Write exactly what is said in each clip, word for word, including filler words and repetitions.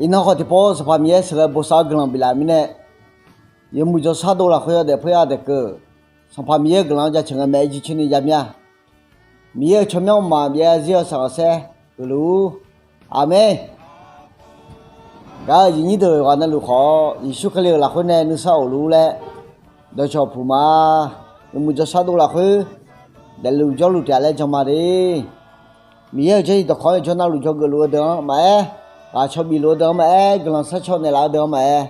Iqnan khawf tiqpov Sanqpaq Miqyaer sheuqghae bosav-awr guiqlanq biflaf mirnae, yawmuiq jawrshar dov lafkhoer yawdaef poer-a daef keuv, Sanqpaq Miqyaer-euq guiqlanq-anr jaceuq ngae mae-aer jircoer ni jav mir-a. Miqyaer-euq tsawrmyanr mqmaq byav-a zir-awr saqlaq saer geufluf-ur. Aqmeq. Gaq-euq aqyuif nyir deuq yawqghaq navluf khawf, Yeqsur Kali-euq lafkhoer nae nuisar of luf-ur laer, dawqcawq puq ma. Yawmuiq jawrshar dov lafkhoer daefluf jawrluf taef-a laer jan ma de. Miqyaer-euq Jarlif dawqkawq-anr yawjawr navluf dzawgeuf luf-eu deuq-anr maqaer, ghaq caw bif luf-eu deuq-anr maqaer, guiqlanq sharcaw naeqlaf-eu deuq-anr maqaer,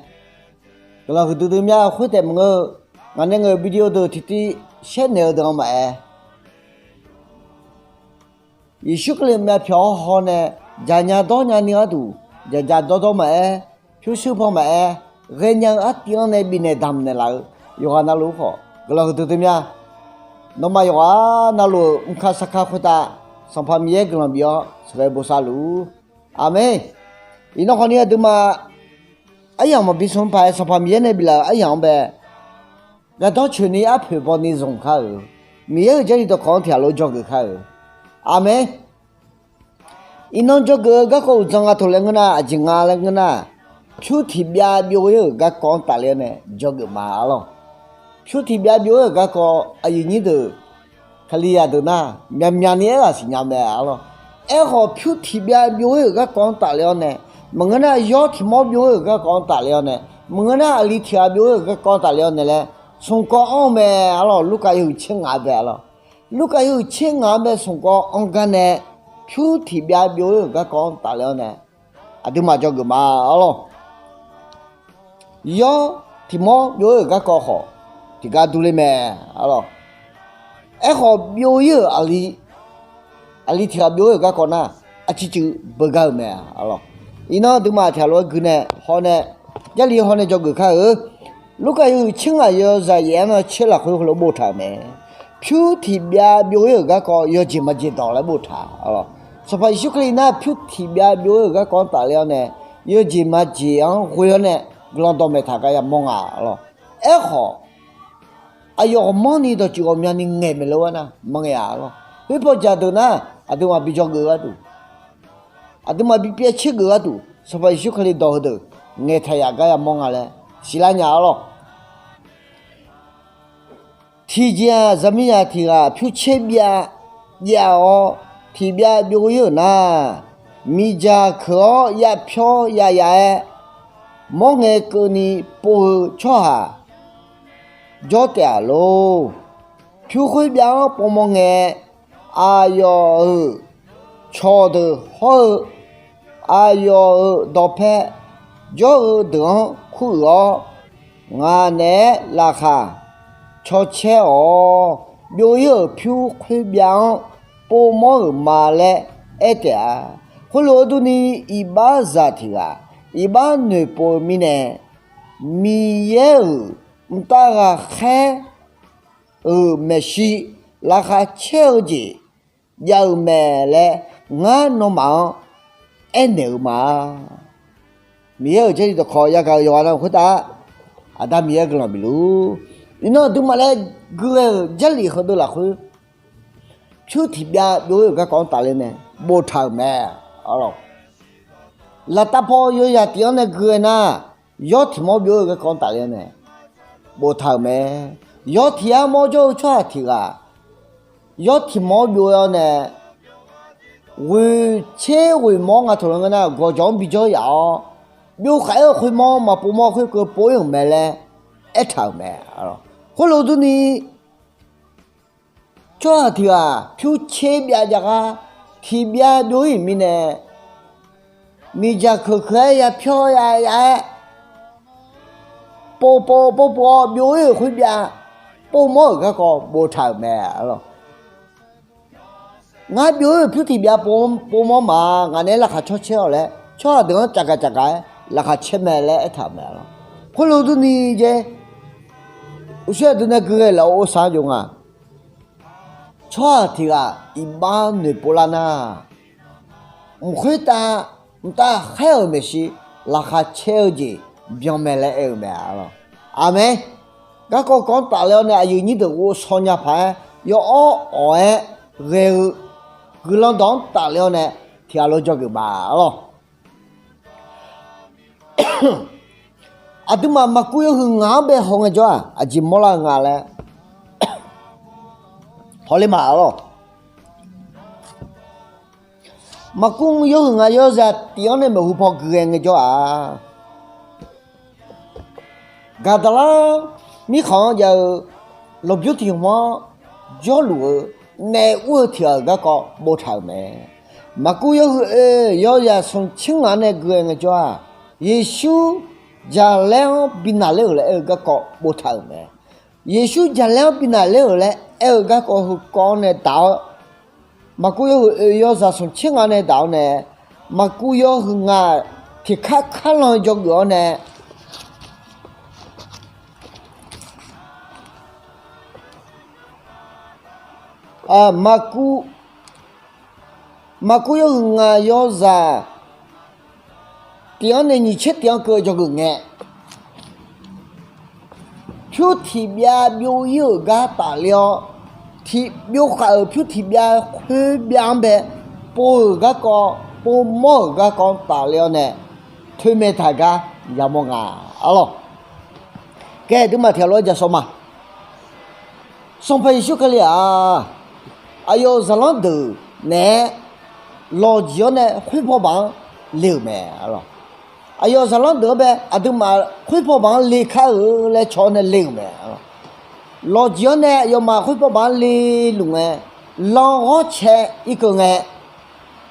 guiqlanq huiqdui dui mya khoertaef maqngeur-eu, ngaq nae ngaeq-euq video deuq tiqtiv shaer naeq-eu deuq-anr maqaer, Yeqsur Kali-euq myavpyawq-anr hawnae dzaqnya dawrnya ni gharduq, dzaqdzaq dawrdawr maqaer, pyurshuir baw maqaer, ghaenya-eu artiv-anr nae bifnaeq damq naeqlaf-eu yawqghaq navluf-ur khawf, guiqlanq huiqdui dui mya. Nawmaf yawqghaq navluf-euq mqka sarka khoertav Sanqpaq Miqyaer guiqlanq bif-awr sheuqghae bosav luf-ur. Aqmeq. Iqnan khawfni aqduimaf aryamq maqbi smr paq-aer Sanqpaq Miqyaer nae biflaf-euq aryamq-anr bae, gardawr coeqni arpoeq bawni zanq kar-euq, Miqyaer-euq Jarlif dawqkawq-anr tiqghaq lof dzawgeuf kar-euq. Aqmeq. Iqnan dzawgeuf-eu garkawv uqdzan nga taq laer ngeur nar, aqjeq nga laer ngeur nar, pyur tiqbyav byov-ir-euq garkawv-anr tafler-awr nae dzawgeuf ma arlawr. Pyur tiqbyav byov-ir-euq garkawv aqyuif nyir deuq, Kalizaq deuq nar, myaqmyaq ni aerghaq siqnya mae arlawr. Aerkhawf, pyur tiqbyav byov-ir-euq garkawv-anr tafler-awr nae, maqngeur nar yawr tiq mawr byov-ir-euq garkawv-anr tafler-awr nae, maqngeur nar aqli tiq ghaq byov-ir-euq garkawv-anr tafler-awr nae laer, smq kawv anr-eu mae arlawr. Lurkaf yawhuiq tser ngaq-anr bae arlawr. Lurkaf yawhuiq tser ngaq-anr bae smq kawv anr gar nae, pyur tiqbyav byov-ir-euq garkawv-anr tafler-awr nae, aqduimaf dzawgeuf ma arlawr. Yawr tiq mawr byov-ir-euq garkawv khawf, tiqgar durler mae arlawr. Aerkhawf, byov-ir-euq aqli, aqli tiq ghaq byov-ir-euq garkawv nar, aqciv cuiv beugar-euq mae arlawr. Iqnan aqduimaf tiq ghaq lof-aer gui nae hawnae, Jarlif hawnae dzawgeuf kar-eu. Lurkaf yawhuiq tser ngaq yawzaq yaef-anr nan tser lafkhoer heulof boftaq-euq mae. Pyur tiqbyav byov-ir-euq garkawv yawjeq majeq dawq laer boftaq arlawr. Sanqpaq Yeqsur Kali nar pyur tiqbyav byov-ir-euq garkawv-anr tafler-awr nae, yawjeq majeq-anr ghoe-awr nae guiqlanq dawqmaeq taq gar yamawr nga arlawr. Aerkhawf, aqyawf ghawqmanrni dawqtsuif ghawqmyani ngaeq maeqle-awr nar maqngaeq-a arlawr. Khoerpaw jaq deuq nar, aqduimaf bi dzawgeuf gharduq, aqduimaf bi pyaev tser geuf gharduq, Sanqpaq Yeqsur Kali dawq heudeuq ngaeqtaq yaf gar yamawr nga laer siqlar nya arlawr. Tiqjeq-aq, zaqmiqzaq tiq ghaq pyur tser byav jav-awr, tiq byav byov-ir-euq nar, miqdzaq keuq-awr yapyawr yaya-aer, mawr ngae keuvni pov-eu tsawrhaq jawr taef-a lor. Pyur khoer byav-anr povmawr ngae, aqyawf-euq cawqdeuq hawr-eu, aqyawf-euq dawqpae jawr-eu deuq-anr kuruiq-awr, ngaq naeq-aer laqkhaq cawcaer-awq. Byov-ir-euq pyur khoer byav-anr povmawr-euq ma laer aer taef-a. Khoerlof-aer durni, iqbaxzaq tiq ghaq iqbax noeqpov-eu mirnae, Miqyaer-euq mqtav ghaqkhaer-euq maeqshi laqkhaq caer-eu jeq jav-eu mae laer, ngar nawmaf-anr aernaeq-eu ma. Miqyaer-euq Jarlif dawqkawq yagaq-euq yawqghaq navluf khoertav, Aqda Miqyaer guiqlanq bifluf-ur. Iqnan aqduimaf laer gui ghae-euq Jarlif heudeuq lafkhoer, pyur tiq byav byov-ir-euq garkawv-anr tafler nae boftaq-euq mae. Laftav paw yawzaq tif-anr nae gui ghae nar, yawr tiq mawr byov-ir-euq garkawv-anr tafler-awr nae boftaq-euq mae. Yawr tiq yar mawr jawr-eu tsawrhaq tiq ghaq, yawr tiq mawr byov-ir-awr nae, ghoeq tser ghoeq mawr nga taq laer ngeur nar, gawqjawq-anr bijawr yaf-awr, byov khav-aer-eu khoermawr maqpov mawr khoerkeuv pov-ir-euq mae laer aertaq-euq mae. Khoerlof durni, tsawrhaq tiq ghaq pyur tser byav jav gar tiq byav byov-ir-euq mirnae, miqdzaq keuq keuq-aer yapyawr yaya-aer, pov pov pov pov-awr byov-ir-euq khoer byav pov mawr-euq garkawv boftaq-euq mae. Ngar byov-ir-euq pyur tiq byav pov mawr ma, ngaq naeq-aer laqkhaq cawcaer-awq laer, tsawrhaq deuq-anr cavgaq cavgaq-aer laqkhaq caer mae laer aertaq-euq mae. Khoerlof durni jaer, uqshoer aqdui nae gui ghae laf-eu orsaq-anr jov nga. Tsawrhaq tiq ghaq iqbax noeqpov lar nar, mq khoertav mqtav khaer-euq maeqshi laqkhaq caer-eu jeq byan mae laer aer-eu mae. Aqmeq. Garkawv kawv-anr tafler-awr nae aqyuif nyir deuq ghovshaw nya paq-aer yawawr awq-aer ghae-eu guiqlanq dawq-anr tafler-awr nae tiq ghaq lof dzawgeuf ma arlawr. Aqduimaf maqkuv yawhuiq ngaq-anr bae haw ngaejawr-aq, aqjeq mawrlar-eu nga laer hawler ma arlawq. Maqkuv yawhuiq ngaq yawzaq tif-anr nae maeqhu paw gui ghae ngaejawr-aq, Gaqdaqlar mirkhanq-anr jav-eu lawqbymr tiq hmq-anr jawrluf-eu naef ur-eu tiq ghaq-euq garkawv boftaq-euq mae. Maqkuv yawhuiq oe yawzaq smq tser ngaq-anr nae gui ghae ngaejawr-aq, Yeqsur jaqlaer-anr bi naqler-euq laer aer-eu garkawv boftaq-euq mae. Yeqsur jaqlaer-anr bi naqler-euq laer aer-eu garkawv heukawv-anr nae daq-awr, Maqkuv yawhuiq oe yawzaq smq tser ngaq-anr nae daq-awr nae, Maqkuv yawhuiq ngaq tiqkar karlan-eu jawrgeuf-awr nae, Maqkuv, Maqkuv yawhuiq ngaq yawzaq tif-anr nae nyiq tser tif-anr keuv-eu jawrgeuf ngae, pyur tiq byav byov ir-euq gar tafler-awr, tiq byov khaf-euq pyur tiq byav khoer byav-anr bae pov-euq garkawv, pov mawr-euq garkawv-anr tafler-awr nae, toeqmaeq taq gar yamawr nga arlawq. Kae aqduimaf tiq ghaq lof-aer ja sawr ma. Sanqpaq Yeqsur Kali-aq, aqyawf-euq zaqlanr deuq naeq-aer lawqjeq-awr nae khoerpaw baq-anr le-euq mae arlawq. Aqyawf zaqlanr deuq-anr bae aqduimaf khoerpaw baq-anr le kar-eu laer cawq-awr nae le-euq mae. Lawqjeq-awr nae aqyawfmaf khoerpaw baq-anr le luf ngae, lan ghawr cae irkeuv ngae,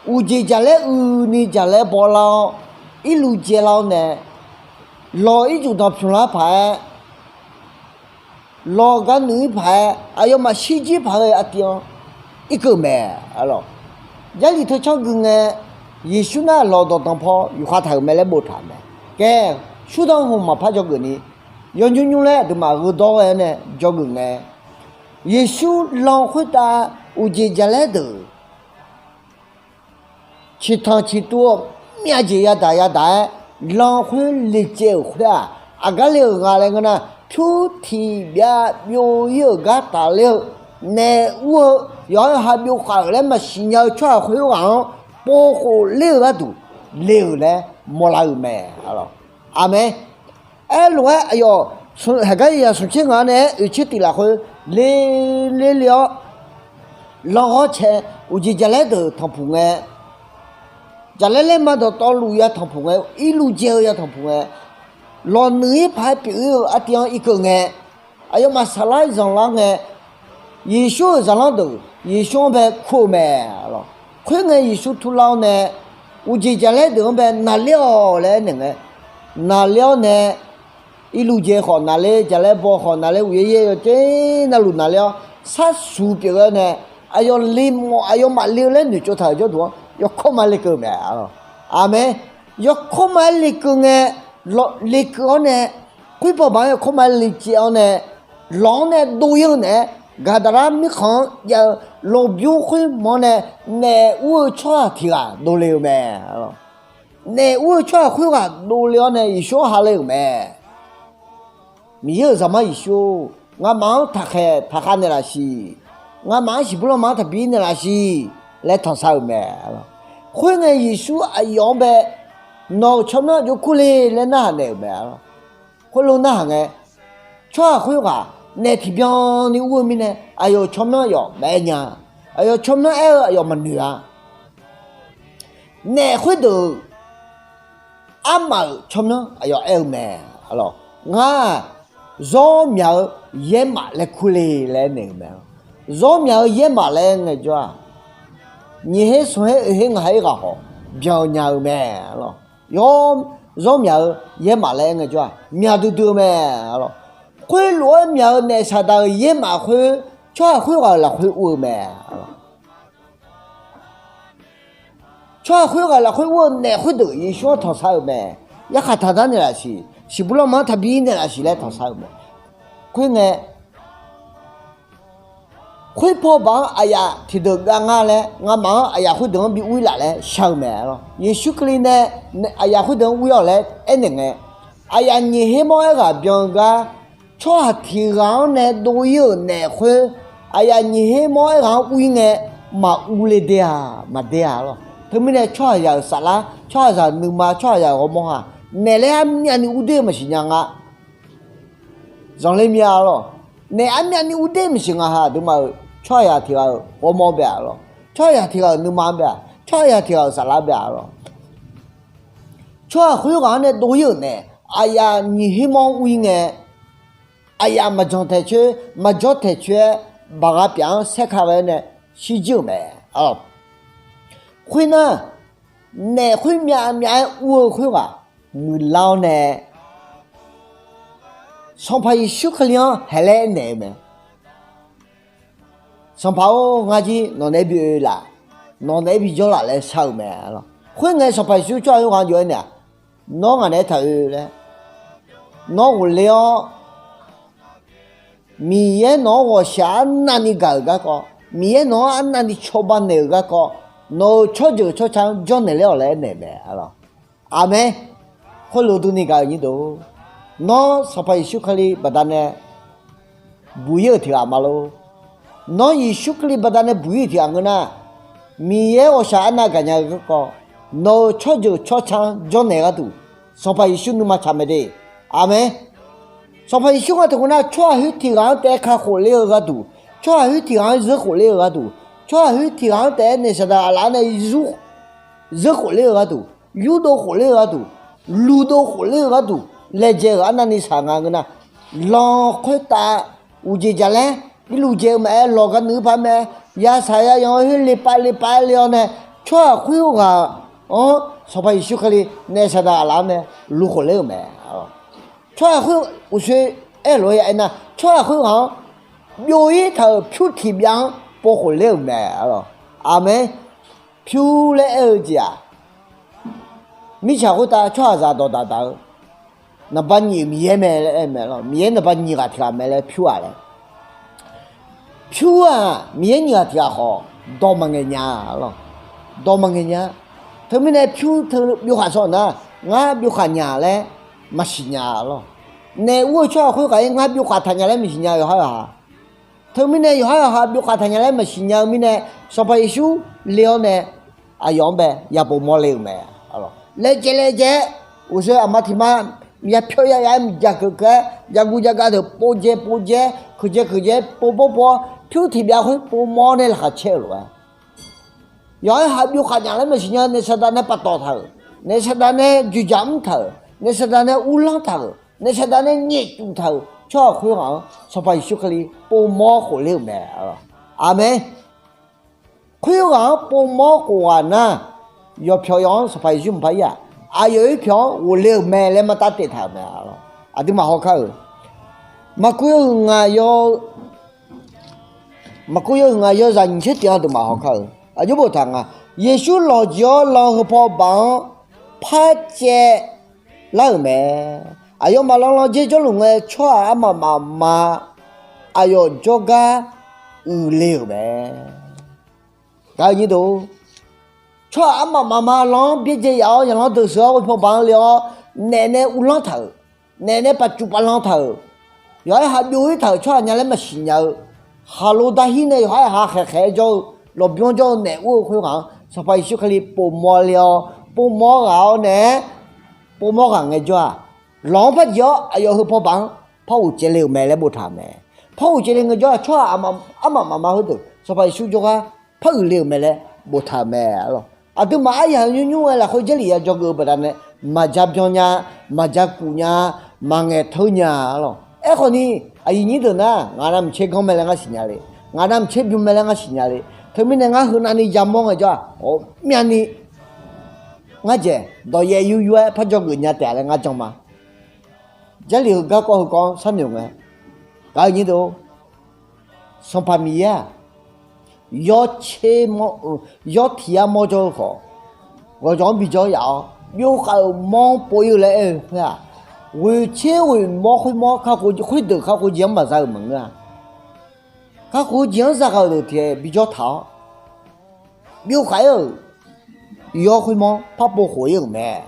uqjeq jaqlaer uini jaqlaer bawlar-awr, irluv jaelar-awr nae, lawq ircuf danqpymq lar paq-aer, lawq gar nuir paq-aer, aqyawfmaf shirjir paq-aer artiv-anr irkeuv mae. Jarlif teucanr gui ngae, Yeqsur nar lawq dawqdanq paw yufkhav taq-euq mae laer boftaq-euq mae. Kae, shurdan hmq maqpar jawrgeuf ni, yawnymr nymr laer aqduimaf gheudawr ghae-awr nae jawrgeuf ngae, Yeqsur lan khoertav uqjeq jaqlaer deuq ciqtanq ciqtuv-eu myav jeq yadaq yadaq-aer lan khoer le caev-euq khoer-aq, aqgar le-euq nga laer ngeur nar, pyur tiq byav byov ir-euq gar tafler-eu, naef ur-eu, yawqha yawqha byov khaf-euq laer maqsiq nya-eu tsawrhaq khoerghaq-anr povkhof ler-eu gharduq le-euq laer mawrlar-euq mae. Aqmeq. Aerlof-aer aqyawf, haqgar yawzaq smq tser ngaq-anr nae-aer oeq tser tif lafkhoer le le le-awr, lan ghawr cae, uqjeq jaqlaer deuq tanqpuq ngae, jaqlaer laerma dawqtawvluf ya tanqpuq ngae, irluv jae-eu ya tanqpuq ngae, lawq nuir paq-aer pyeuf ir-eu artiv-anr irkeuv ngae, aqyawfmaf saflar zanqlar ngae, Yeqsur-euq zaqlanr deuq Yeqsur-anr bae kur-eu mae. Khoerngae Yeqsur turlar-awr nae, uqjeq jaqlaer deuq-anr bae naqler-awq laer aernaeq ngae, naqler-awr nae, irluv jae khawf naqler, jaqlaer baw khawf naqler, uqyaer yaer yawjer navluf naqler-awr, sharsuq pyeuf-aer nae, aqyawf le mawf aqyawfmaf le-eu laer noeqtsov taq-euq jawrduq-anr yawkawr ma lekeuv-eu mae. Aqmeq. Yawkawr ma-aer lekeuv ngae, lekeuv-awr nae, khoerpaw baq-anr yawkawr ma-aer le caev-awr nae, lawq-anr nae dov ir-eu naeq-aer, Gaqdaqlar mirkhanq-anr jav-eu lawqbymr khoer hmq-anr nae, naef ur-eu tsawrhaq tiq ghaq dovle-eu mae. Naef ur-eu tsawrhaq khoerghaq dovle-awr nae Yeqsur-anr ha le-euq mae. Miqyaer-euq Zaqmar Yeqsur-or, ngamaf-anr taqkhaeq taqkhav naeqlaf siq. Ngamaf-anr siqbur lanma-anr taqbi naeqlaf siq laer tanqshar-euq mae. Khoerngae Yeqsur aqyawf-anr bae, nawq-euq tsawrmyanr aqjox kur le laer narhaq naeq-euq mae. Khoerlof narhaq ngae, tsawrhaq khoerghaq naef tiqbyan ni ur-eu mirnae, aqyawf-euq tsawrmyanr aqyawf maqaer nya. Aqyawf tsawrmyanr aer-eu aqyawf maqnoeq-a. Naef khoerdeuq armaf-euq tsawrmyanr aqyawf aer-eu mae. Ngar-aq, zawr myaq-eu yaermaf laer kur le laer aernaeq-euq mae. Zawr myaq-eu yaermaf laer ngaejawr-aq, nyiq her smq her oeq her ngaq her ghaq khawf byan nya-eu mae. Yawr, zawr myaq-eu yaermaf laer aer ngaejawr-aq, myaq duidui-eu mae. Khoerlof-aer myaq-eu naef Saqdaq-euq yaermaf khoer, tsawrhaq khoerghaq-euq lafkhoer ur-eu mae. Tsawrhaq khoerghaq lafkhoer ur-eu naef khoerdeuq Yeqsur-anr tanqshar-euq mae. Yarkhaq taqdar naeqlaf siq, siqbur lanma-anr taqbi naeqlaf siq laer tanqshar-euq mae. Khoerngae, khoerpaw baq-anr aqyaf tiqdeuq gav ngar laer ngamaf-anr aqyaf khoerdeuq-anr bi ur-ir laf laer shar-eu mae. Yeqsur Kali nae aqyaf khoerdeuq-anr ur-ir-awq laer aernaeq ngae, aqyaf nyiq her mawr-aer ghaq byan-eu gar, tsawrhaq tiq ghaq-anr nae dov-ir-euq naef khoer, aqyaf nyiq her mawr-aer ghaq-anr ur-ir ngae, maq ur le de-a, maq de-a lawq. Teumirnae tsawrhaqzaq-euq saflar, tsawrhaqzaq-euq nuima, tsawrhaqzaq-euq ghawrmawr-aq, Naef laer armyavni urder-eu maqsiq nya nga. Zanqler mya lawq. Naef armyavni urder maqsiq nga ha, aqduimaf-euq tsawrhaqzaq tiq ghaq-euq ghawrmawr bae-a lawq. Tsawrhaqzaq tiq ghaq-euq nuima-anr bae-a, tsawrhaqzaq tiq ghaq-euq saflar bae-a lawq. Tsawrhaq khoerghaq-anr nae dov-ir-euq naef, aqyaf nyiq her mawr ur-ir ngae, aqyaf maqjanq taeq coer maqjawr taeq coer-aer, baqgha pyaf-anr saerka ghae-awr nae shirjir-euq mae. Khoernar, naef khoer myav myav-aer ur-eu khoerghaq muiqlar-awr nae, Sanqpaq Yeqsur Kali-anr haeq laer aernaeq-eu mae. Sanqpaq-or, ngar jir nawq naeq-aer bi oe laf, nawq naeq-aer bi jawr laf laer shar-eu mae. Khoerngae Sanqpaq Yeqsur tsawrhaq khoerghaq-anr jov-aer naeq-aq, nawr ngaq naeq-aer taq oe laer, nawr ghofler-awr, Miqyaer nawq-anr ghawqshaq arnavni gaq-euq garkawv, Miqyaer nawq-anr arnavni cawba naeq-euq garkawv, nawq-euq tsawrjeuq tsawrca-anr jawrnaeq ler-awq laer aernaeq mae. Aqmeq. Khoerlof durni gaq-euq nyir deuq, nawr Sanqpaq Yeqsur Kali baqdanae buq-ir-euq tiq ghaq ma lor. Nawr Yeqsur Kali baqdanae buq-ir-euq tiq ghaq ngeur nar, Miqyaer ghawqshaq arnav gaqnya-eu garkawv, nawq-euq tsawrjeuq tsawrca-anr jawrnaeq gharduq, Sanqpaq Yeqsur nuima tsaq mae de. Aqmeq. Sanqpaq Yeqsur nga teu ngeur nar, tsawrhaq khoer tiq ghaq-anr taef-aer kakhof ler-eu gharduq, tsawrhaq khoer tiq ghaq-anr zeur khof ler-eu gharduq, tsawrhaq khoer tiq ghaq-anr taef-aer naeq saqdaq aqlaf-anr nae zeur khof ler-eu gharduq, yurdov khof ler-eu gharduq, luqdov khof ler-eu gharduq, laejae-euq arnavni saq nga ngeur nar, lanq khoertav uqjeq jaqlaer, irluf jae-eu maqaer, lawq gar nuir par mae, yasaq yayan-eu khoer lepav lepav-aer le-awr nae, tsawrhaq khoerghaq-anr Sanqpaq Yeqsur Kali naeq saqdaq aqlaf-anr nae luf khof ler-euq mae. Tsawrhaq khoer uqshoe aerlof-aer ya aernar, tsawrhaq khoerghaq-anr byov-ir taq-euq pyur tiq byav-anr pov khof ler-euq mae. Aqmeq. Pyur laer aer-eu jeq-aq, mirtsaq khoertav tsawrhaqzaq dawqdaq daq-eu, naqba nyiq-euq Miqyaer mae laer aer-eu mae lawq. Miqyaer naqba nyiq ghaq tiq ghaq mae laer pyur-aq laer. Pyur-aq, Miqyaer nyiq ghaq tiq ghaq khawf, dawq maqngaeq nya lawq. Dawq maqngaeq nya. Teumirnae pyur teu byov khaq shawr-euq nar, ngar byov khaq nya laer maqsiq nya lawq. Naef ur-eu tsawrhaq khoerghaq-ir ngar byov khaq taq nya laer maqsiq nya yawqhar yawqha. Teumirnae yawqhar yawqha byov khaq taq nya laer maqsiq nya-eu mirnae, Sanqpaq Yeqsur le-awr nae aqyawf-anr bae ya povmawr le-euq mae. Laejae laejae-aer, uqshoe aqma tiq ma ya pyawr ya ya-aer miqjaq keuq keuq-aer, jaguv jagav deuq povjae povjae-aer, keuqjae keuqjae-aer povbawr pov-awr, pyur tiq byav khoer povmawr nae laqkhaq caer-euq lof-aer, yawqhar yawqha byov khaq nya laer maqsiq nya-eu naeq saqdaq nae paftawf taq-euq, naeq saqdaq nae dzoeqdzaq mr taq-euq, naeq saqdaq nae uvlanr taq-euq, naeq saqdaq nae nyaef cuf taq-euq tsawrhaq khoerghaq-anr Sanqpaq Yeqsur Kali povmawr khof ler-euq mae. Aqmeq. Khoerghaq-anr povmawr khof ghaq nar, yawqpyawq yawq-anr Sanqpaq Yeqsur mqpar ir-aq, aqyawf-ir pyawq-anr ghofle-euq mae laer martav taeftaq-euq mae. Aqduimaf hawkar-euq, Maqkuv yawhuiq ngaq yaw, Maqkuv yawhuiq ngaq yawzaq nyiq tser tiq-anr aqduimaf hawkar-euq aqjox boftaq nga. Yeqsur lawqjeuq-awr lan-eu heupaw baf-anr par caev lar-euq mae. Aqyawfmaf lan lan dzer jawrluf ngae, tsawrhaq armaf mafma aqyawf jawrgar uiqle-euq mae. Gaq-eu nyir deuq, tsawrhaq armaf mafma lan-anr byaerdzae yaf-awr, yaqlanr deuq sheuq-awr, heupaw baf-anr le-awr, naef nae uvlanr taq-euq, naef nae pafcuf paflan taq-euq, yawqhar yawqha byov-ir taq-euq tsawrhaq nya laer maqsiq nya-eu, khaqlo darhir nae yawqhar yawqha khaeq khaeq-aer jawr-eu, lawqbymr jawr-eu naef ur-eu khoerghaq-anr Sanqpaq Yeqsur Kali povmawr le-awr, povmawr ghaq-awr naeq-aer, povmawr ghaq ngaejawr-aq, lawq-anr par jeq-awr aqyawf heupaw baf-anr par ghof caev le-euq mae laer boftaq-euq mae. Par ghof caev le ngaejawr-aq, tsawrhaq armaf mafma khoerdeuq Sanqpaq Yeqsur jawrgar par uiqle-euq mae laer boftaq-euq mae. Aqduimaf aryaq-euq nymr nymr-aer lafkhoer Jarlif ya dzawgeuf-eu baqdanae, maqja byan nya, maqja kuf nya, maqngaeq teur nya lawq. Aerkhawf ni, aqyuif nyir deuq nar, ngaq navmaqtser ganr mae laer ngar siqnya le. Ngaq navmaqtser bym mae laer ngar siqnya le. Teumirnae ngar heu navni yamawr ngaejawr-aq, ghawqmyani ngar dzaeq dawqyaev yur yur-aer par dzawgeuf nya taef-a laer ngar jan ma. Jarlif-euq garkawv heukawv-anr sharnoeq ngae, gaq-eu nyir deuq, Sanqpaq Miqyaer-aq, yawtser mawr, yawr tiq yar mawr jawr-eu khawf, ghawqjawq-anr bijawr yaf-awr, byov khav-euq mawr-anr pov-ir-eu laer aer-eu khoer-aq, ghoeq tser ghoeq mawr khoermawr kakhof, khoerdeuq kakhof jeq-anr maqza-euq maqngeur-a. Kakhof-eu jeq-anr zagaq-euq deuq tiq ghae bijawr taq-awr, byov khav-aer-euq yawr khoermawr par pov khof-ir-euq mae.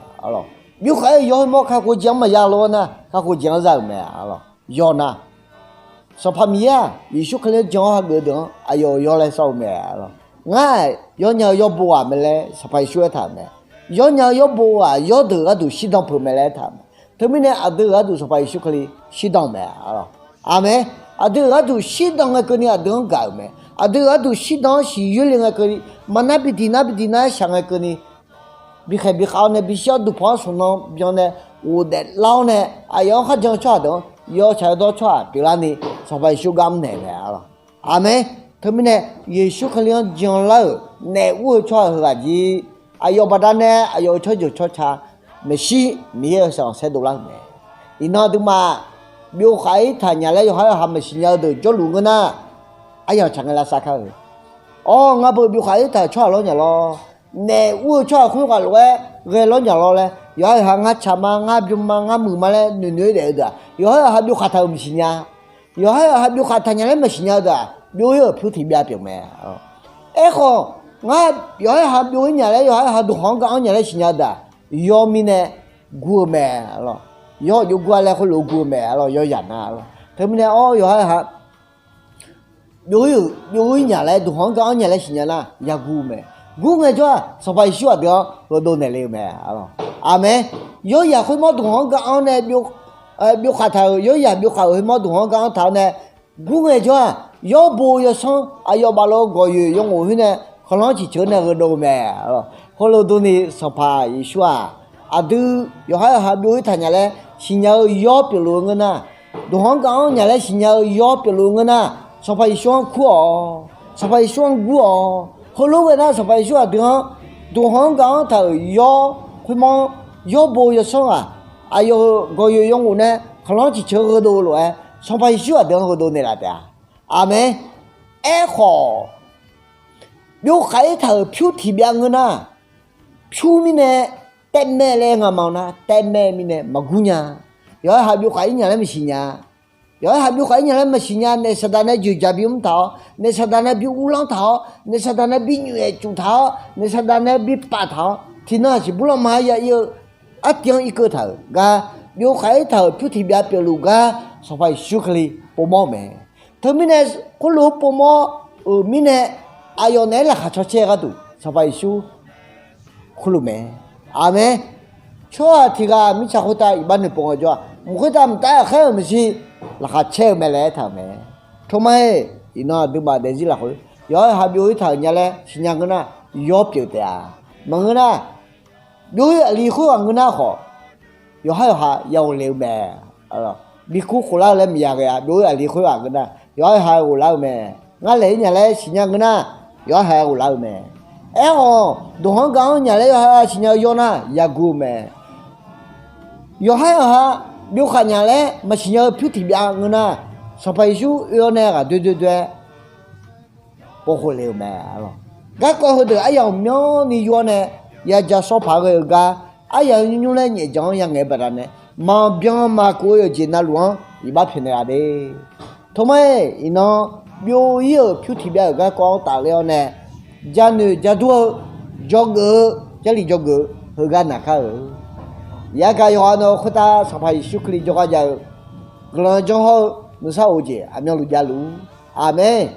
Byov khav-aer-euq yawr khoermawr kakhof jeq-anr maqya lof-aer nar, kakhof jeq-anr za-euq mae. Yawq nar, Sanqpaq Miqyaer-aq, Yeqsur Kali-anr jan-awr hageuf-eu deuq-anr aqyawf-euq yawr laer sawr-eu mae. Ngar-aq, yawnya-eu yawr bo ghaq mae laer Sanqpaq Yeqsur aertaq-euq mae. yawnya-eu yawbo-aq yawrdeuq-euq gharduq shirdan peuq mae laer aertaq-euq mae. Teumirnae aqdui-euq gharduq Sanqpaq Yeqsur Kali shirdan-eu mae, arlawq. Aqmeq. Aqdui-euq gharduq shirdan ngae keuvni aqdui-anr gaq-euq mae. Aqdui-euq gharduq shirdan-anr siqyoer le ngae keuvni, maqnar bidiq nar bidiq nar-aer shaq ngae keuvni, bikhaeq bikhav-awr nae bishir-awr duqpanq-anr smq nan byan nae ghofdaef lar-awr nae aqyawf-anr kharjan-eu tsawrhaq deuq-anr yawtsaq yawdawr tsawrhaq pyeuflarni Sanqpaq Yeqsur gar mrnaeq mae, arlawq. Aqmeq. Teumirnae Yeqsur Kali-anr jan lar-euq naef ur-eu tsawrhaq heughaq jir, aqyawf baqdanae aqyawf-euq tsawrjeuq tsawrca maeqshi Miqyaer-euq sanqsaer dovlar-euq mae. Iqnan aqduimaf byov khaq-ir taq nya laer yawqha yawqha maqsiq nya-eu deuq jawrluf ngeur nar, aryamq tsaq ngae lavsav kar-eu. Awr, ngar beu byov khaq-ir taq-euq tsawrhaq lawrnya lawr, naef ur-eu tsawrhaq khoerghaq lof-aer ghae lawrnya lawr laer yawqha yawqha ngar tsaq ma, ngar bym ma, ngar muiq ma laer noeqnoeq-aer daef-eu deuq-aq, yawqha yawqha byov khaq taq-euq maqsiq nya. Yawqha yawqha byov khaq taq nya laer maqsiq nya-eu deuq-aq, byov-ir-euq pyur tiq byav pyeuf mae. Aerkhawf, ngar yawqha yawqha byov-ir nya laer yawqha yawqha duqkhanq-anr gar-anr nya laer siqnya-eu deuq-aq, yawr mirnae gur-eu mae, arlawq. Yawr-euq jov gur-a laer khoerlof-aer gur-eu mae, arlawq. Yawyaq nar, arlawq. Teumirnae awr yawqha yawqha byov-ir-euq byov-ir nya laer duqkhanq-anr gar-anr nya laer siqnya nar yagur-eu mae. Gur ngae jawr-aq Sanqpaq Yeqsur aqdui-anr heudov naeqle-eu mae, arlawq. Aqmeq. Yawryaq khoermawr duqkhanq-anr gar-anr nae byov khaq taq-euq, yawryaq byov khaq-euq khoermawr duqkhanq-anr gar-anr taq-awr nae gur ngae jawr-aq, yawbo yawsanr aqyawf baf lof-eu gawqyoeq yawqngof khoer nae khanqlanr ciqceuq-anr nae heudov-eu mae, arlawq. Khoerlof durni Sanqpaq Yeqsur-aq, aqdui yawqha yawqha byov-ir taq nya laer siqnya-eu yawr pyeufluf-eu ngeur nar, duqkhanq-anr gar-anr nya laer siqnya-eu yawr pyeufluf-eu ngeur nar, Sanqpaq Yeqsur-anr kur-awq. Sanqpaq Yeqsur-anr gur-awq. Heulof ghae nar Sanqpaq Yeqsur aqdui-anr duqkhanq-anr gar-anr taq-euq yawr khoermawr, yawbo yawsanr ghaq, aqyawf-euq gawqyoeq yawqngof nae khanqlanr ciqceuq-anr heudov-eu lof-aer Sanqpaq Yeqsur aqdui-anr heudov naeqlaf taef-a. Aqmeq. Aerkhawf, byov khaq-ir taq-euq pyur tiq byav ngeur nar, pyur mirnae taevmaev laer nga ma-eu nar, taevmaev mirnae maqgur nya. Yawqha yawqha byov khaq-ir nya laer maqsiq nya. Yawqha yawqha byov khaq-ir nya laer maqsiq nya. Naef saqdaq nae joeqjaq bimr taq-awr, naef saqdaq nae bi uvlanr taq-awr, naef saqdaq nae bi nyoeq aeqcuf taq-awr, naef saqdaq nae bi paf taq-awr, tiqnan aqsiq burlanr ma-aer ya ir-eu, artiv-anr irkeuv taq-euq gar, byov khaq-ir taq-euq pyur tiq byav pyeufluf gar Sanqpaq Yeqsur Kali povmawr-eu mae. Teumirnae khoerlof-aer povmawr-euq mirnae aqyawf naeq-aer laqkhaq caw caer-eu gharduq Sanqpaq Yeqsur kurluf mae. Aqmeq. Tsawrhaq tiq ghaq mirtsaq khoertav iqbax noeqpov ngae jawr-aq, mq khoertav mqtav ghaqkhaer-euq maeqshi laqkhaq caer-eu mae laer aertaq-euq mae. Toma-iq, iqnan aqduimaf daefzir lafkhoer yawqha yawqha byov-ir taq-euq nya laer siqnya ngeur nar, yawr pyeuf taef-a. Maqngeur nar, byov-ir aqli khoerghaq ngeur nar khawf, yawqha yawqha ya ghofle-eu mae. Bikur khof lar-eu laer maqya ghae-a. Byov-ir aqli khoerghaq ngeur nar, yawqha yawqha ghoflar-eu mae. Ngar laeq-ir nya laer siqnya ngeur nar, yawqha yawqha ghoflar-eu mae. Aerkhawf, duqkhanq-anr gar-anr nya laer yawqha yawqha siqnya-eu yawr nar yagur-eu mae. Yawqha yawqha byov khaq nya laer maqsiq nya-eu pyur tiq byav ngeur nar, Sanqpaq Yeqsur oe-awr nae ghaq doer doer doer-aer povkhof le-euq mae, arlawq. Garkawv heudeuq aryamq myanrni yur-awr nae ya ja sawr paq-aer ghae-eu gar, aryamq nymr nymr laer nyaefjaq-anr ya ngaeq-eu baqdanae, maqbyan maqkov-eu yawqjeq navluf-anr iqbax pyaeqnaeq-a de. Toma-iq, iqnan byov-ir-euq pyur tiq byav-euq garkawv-anr tafler-awr nae, janoeq jadur-eu, dzawgeuf-eu, Jarlif dzawgeuf-eu heugar naqkar-euq. Yagaq yawqghaq nawq-eu khoertav Sanqpaq Yeqsur Kali jawrgar jav-eu guiqlanq janr hawr-eu nuisar of-eu jeq aqmyanluf javluf-ur. Aqmeq.